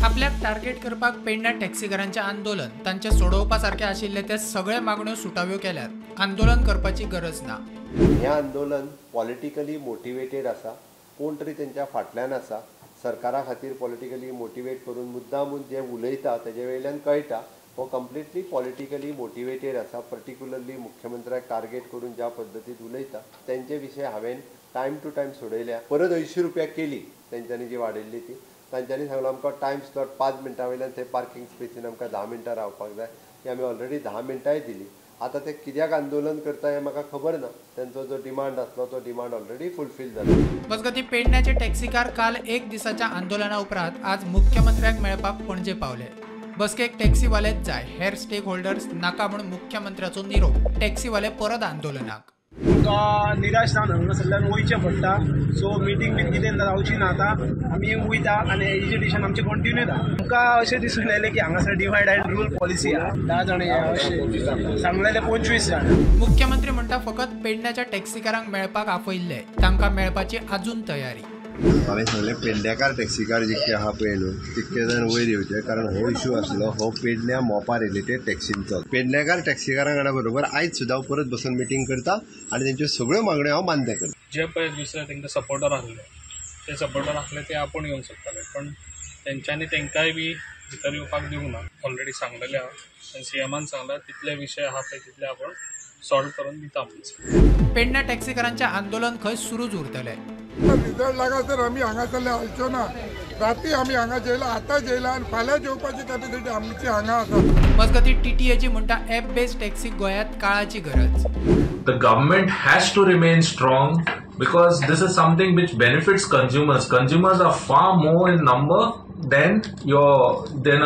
आपल्याक टार्गेट करपाक पेडण्या टॅक्सीकारांचें आंदोलन तांचे सोडोवपा सारकें आशिल्ले ते सगळे मागण्यो सुटाव्यो केल्यात. आंदोलन करपाची गरज ना. हें आंदोलन पॉलिटिकली मोटिवेटेड आसा, कोण तरी तेंच्या फाटल्यान आसा. सरकारा खातीर पॉलिटिकली मोटिवेट करून मुद्दामून जे उलयता तेजे वयल्यान कळटा हो कंप्लिटली पॉलिटिकली मोटिवेटेड आसा. पर्टिक्युलरली मुख्यमंत्र्याक टार्गेट करून ज्या पद्दतीन उलयता तेंचे विशय हांवें टायम टू टायम सोडयल्या. परत 80 रुपया केली तेंच्यांनी जी वाडयल्ली ती. तांच्यांनी सांगलो आमकां टायम स्लॉट 5 मिनटां वयल्यान थंय पार्किंग स्पेसीन आमकां 10 मिनटां रावपाक जाय, ती आमी ऑलरेडी 10 मिनटांय दिली. आतां ते कित्याक आंदोलन करता हें म्हाका खबर ना. तेंचो जो डिमांड आसलो तो डिमांड ऑलरेडी फुलफील जालो. मजगतीं पेडण्याचे टॅक्सीकार काल एक दिसाच्या आंदोलना उपरांत आज मुख्यमंत्र्याक मेळपाक पणजे पावले. बसकेक टॅक्सीवालेच जाय, हेर स्टेक होल्डर्स नाका म्हूण मुख्यमंत्र्याचो निरोप. टॅक्सीवाले परत आंदोलनाक. तुमकां निराश जावन हांगासरल्यान वयचें पडटा. सो मिटींग बीन कितें जावची ना, आतां आमी वयता आनी एजिटेशन आमचें कंटिन्यू जाता. आमकां अशें दिसून येयलें की हांगासर डिवायड अँड रूल पॉलिसी आहा. 10 जाण अशें सांगलेले 25 जाण. मुख्यमंत्री म्हणटा फकत पेडण्याच्या टॅक्सीकारांक मेळपाक आपयल्ले, तांकां मेळपाची अजून तयारी. हांवें सांगलें पेडण्याकार टॅक्सीकार जितके आहा पळय न्हू तितके जाण वयर येवचे, कारण हो इशू आसलो हो पेडण्या मोपा रिलेटेड टॅक्सींचो. पेडण्याकार टॅक्सीकारां वांगडा बरोबर आयज सुद्दां परत बसून मिटींग करता आनी तेंच्यो सगळ्यो मागण्यो हांव मान्य करता. जे पळय दुसरे तांकां सपोर्टर आसले ते सपोर्टर आसले ते आपूण येवंक सोदताले, पण तेंच्यांनी तांकांय बी भितर येवपाक दिवंक ना. ऑलरेडी सांगलेले आहा आनी सीएमान सांगला तितले विशय आहा पळय तितले आपूण सॉल्व करून दिता म्हणून. पेडण्या टॅक्सीकारांचें आंदोलन खंय सुरूच उरतलें. रिजल्ट लागसर आमी हांगासरले हालच्यो ना. राती आमी हांगा जेयला, आतां जेयला आनी फाल्यां जेवपाची कॅपेसिटी आमची हांगा आसा. मजगतीं टीटीएची म्हणटा एप बेस्ड टॅक्सी गोंयांत काळाची गरज. The government has to remain strong because this is something which benefits consumers. Consumers are far more in number than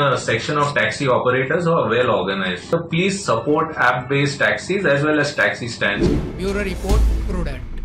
a section of taxi operators who are well organized. So please support app-based taxis as well as taxi stands. Bureau Report, Prudent.